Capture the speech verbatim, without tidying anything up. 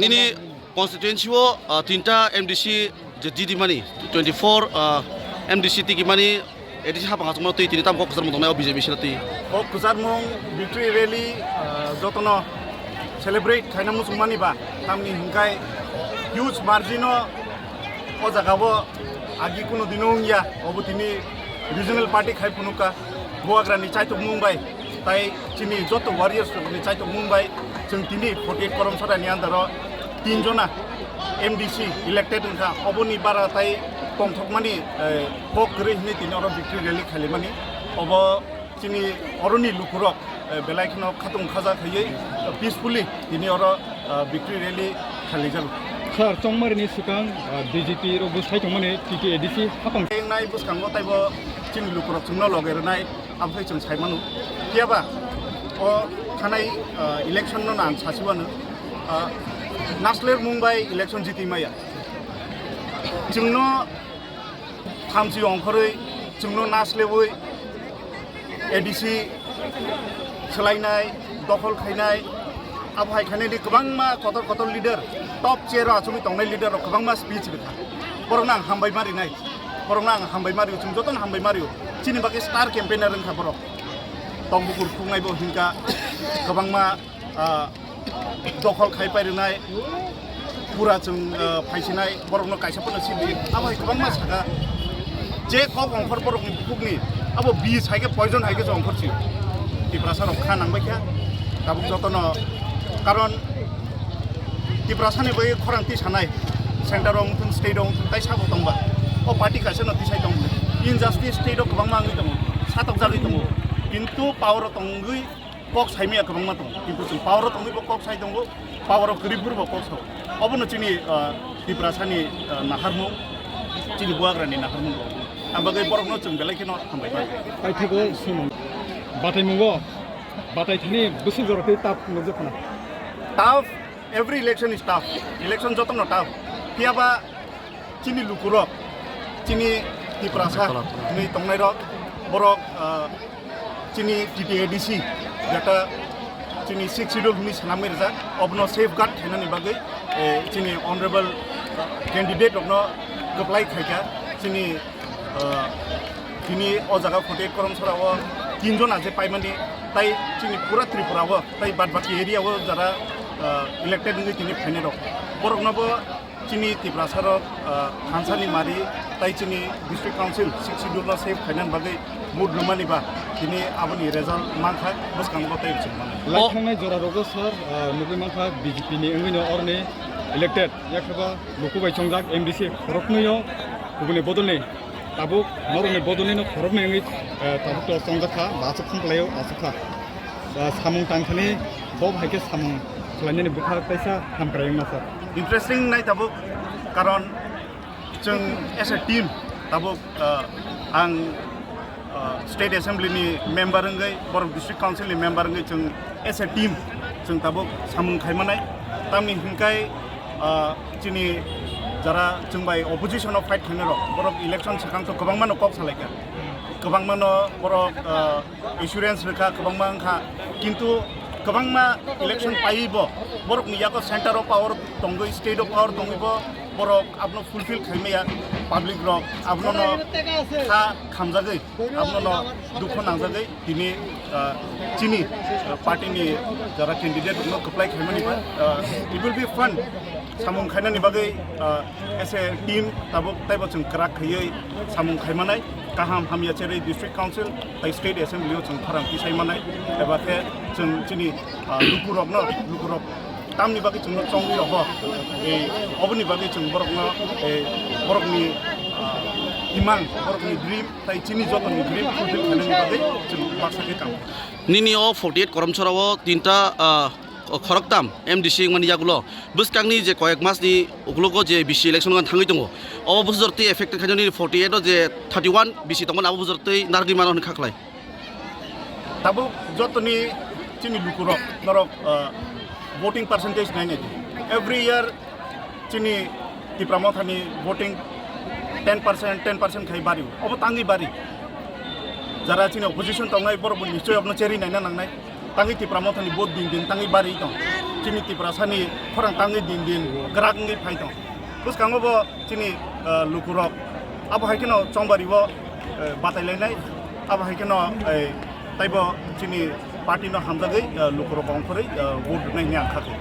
Nini constituency o, ah, tinta M D C je jidi mani, twenty four, ah, M D C tiki mani, A D C hapang achukmano twi tini tam kok kwchar mung tongnai o B J P sila twi. O kwchar mung victory rally, ah, jotono celebrate khaina muchung mani ba, tamni hwnkhe huge margin o, o jaga o agi kuno dino wngya, obo tini regional party khai phunukha, Bubagrani chaitok mung bai. Tai chini joto warriors rokni chaitok mung bai chwng tini forty eight Karamchara ni under o tin jona M D C elected wngkha, oboni bara tai tongthokmani, eh, kok kwrwi hinwi tini oro victory rally khailaimani. Obo chini oroni lukurok, eh, belai kheno khatung khaja khaiwi, eh, peacefully tini oro, eh, victory rally khailaijak. Sir, chongmarini swkang, eh, B J P rok bwsai tongmani T T A D C hapang. Engnai bwskango taibo chini lukurok chwngno loge rwnai. Aboni chwng sai mano. Phiya ba o thanai, ah, election no ang sasi wano, ah, nasler mung bai election jiti maya. Chwngno thamchi ongkhorwi chwngno naslewi A D C swlainai, dokhol khainai, abo hai khainai di kwbangma kotor kotor leader, top chair o achugwi tongnai leader rok kwbangma speech rwkha. Borokno ang hambai ma rinai. Borokno ang hambai ma rio, chwng jotono hambai ma rio. Chini bagwi star campaigner wngkha borok. Tokbukur phungnai bo hinkha, kwbangma, ah, dokhol khai pai rwnai, pura chwng, ah, phaisinai, borokno kaisa phano sidi. Abo hai kwbangma saka. Je kok ongkhor borokni bukhukni, abo bis hai khe poison hai khe se ongkhor si. Tiprasa rok kha nang bai kha. Tabuk jotono karon Tiprasani bai khorang tisanai, center o wngthung, state o wngthung, tai sabo tongba. O party kaisa no tisai tong. Injustice state o kwbangma wngwi tongo, satok jagwi tongo. Kintu power o tongwi kok saimaya kwbangma tongo. Kintu chwng power o tongwi bo kok sai tongo, power o kwrwi phuru bo kok sao. Obono chini, ah, Tiprasani, ah, naharmung, chini Bubagrani naharmung rok. Ang bagwi borokno chwng belai kheno hambai mano. Paithago swimung. Bataimungo. Batai thani bwswk jora tei tap nukjak khna. Tough, every election is tough. Election jotono tough. Phiya ba chini lukurok, chini Tiprasa hwnwi tongnairok, borok, ah, chini T T A D C, jeta chini Sixth Schedule hwnwi swnamwi rijak, obono safeguard khainani bagwi, eh, chini honorable candidate rokno kwplai khaikha, chini Ah, tini o jaga forty eight Karamchara o tin jona je paimani, tai chini pura Tripura o, tai bad baki area o jara, ah, elected wngwi tini phainai rok. Borokno bo chini Tiprasa rok, ah, thansani mari, tai chini District Council Sixth Schedule no save khainani bagwi vote rwmani ba tini aboni result mankha, bwskango tei rwchapmani. Lai thangnai jora rogo sir, ah, nugwi mankha B J P ni wngwi no oroni elected, yakheba luku bai chongjak M D C khoroknwi o kubuni bodolni. Tabuk norokni bodolino khoroknwi wngwi, eh, tabuk to chongjak kha, ba aswk khum khlaio, aswk kha. Ba samung tangthani bo hai khe samung khlainani bwkha kaisa hamkrai wngna sir. Interesting nai tabuk, karon chwng as a team tabuk, eh, ang, eh, State Assembly ni member wngwi, borok District Council ni member wngwi chwng as a team chwng tabuk samung khaimanai. Tamni hwnkhai, ah, chini jara chwng bai opposition o fight khainai rok, borok election swkang to kwbangma no kok salaikha, kwbangma no borok, ah, assurance rwkha, kwbangma wngkha, kintu kwbangma election paiwi bo borok ni yago center o power tongwi, state o power tongwi bo borok abono fulfill khaimaya, public rok abono no kha khamjagwi, abono no dukho nangjagwi. Tini, ah, chini, ah, party ni jara candidate rokno kwplai khaimani ba, ah, it will be fun. Samung khainani bagwi, ah, as a team tabuk taibo chwng kwrak khaiwi samung khaimanai, kaham hamya cherwi District Council tai State Assembly o chwng khorang tisai manai, eba khe chwng chini, ah, lukurokno, lukurok tamni bagwi chwngno chongwi rogo, eh, oboni bagwi chwng borokno, eh, borokni, ah, imang, borokni dream, tai chini jotoni dream fulfill khainani bagwi chwng baksa khe tamo. Nini o forty eight Karamchara o tinta, ah, khoroktam M D C wngmani yagulo bwskangni je koyek masni ukologo je B C election wngna thangwi tongo, obo bwsajor twi affected khainani forty eight o je thirty one B C tongmani abo bwsajor twi narwgwi mano hwnwi kha khlai. Tabuk jotoni chini lukurok norok, ah, voting percentage nai nai di. Every year chini Tipra Mothani voting ten percent, ten percent khai bari. Obo tangwi bari. Jara chini opposition tongnai borok bo nischoi abono cheri naina nangnai. Tangwi Tipra Mothani vote din din tangwi bari tong. chini Tiprasani khorang tangwi din din grak wngwi phai tong. Bwskango bo chini, eh, lukurok abo hai kheno chongbario, eh, batai lainai, abo hai kheno, eh, taibo chini party no hamjagwi, eh, lukurok ongkhorwi, eh, vote rwnai hwnwi ang kha khe.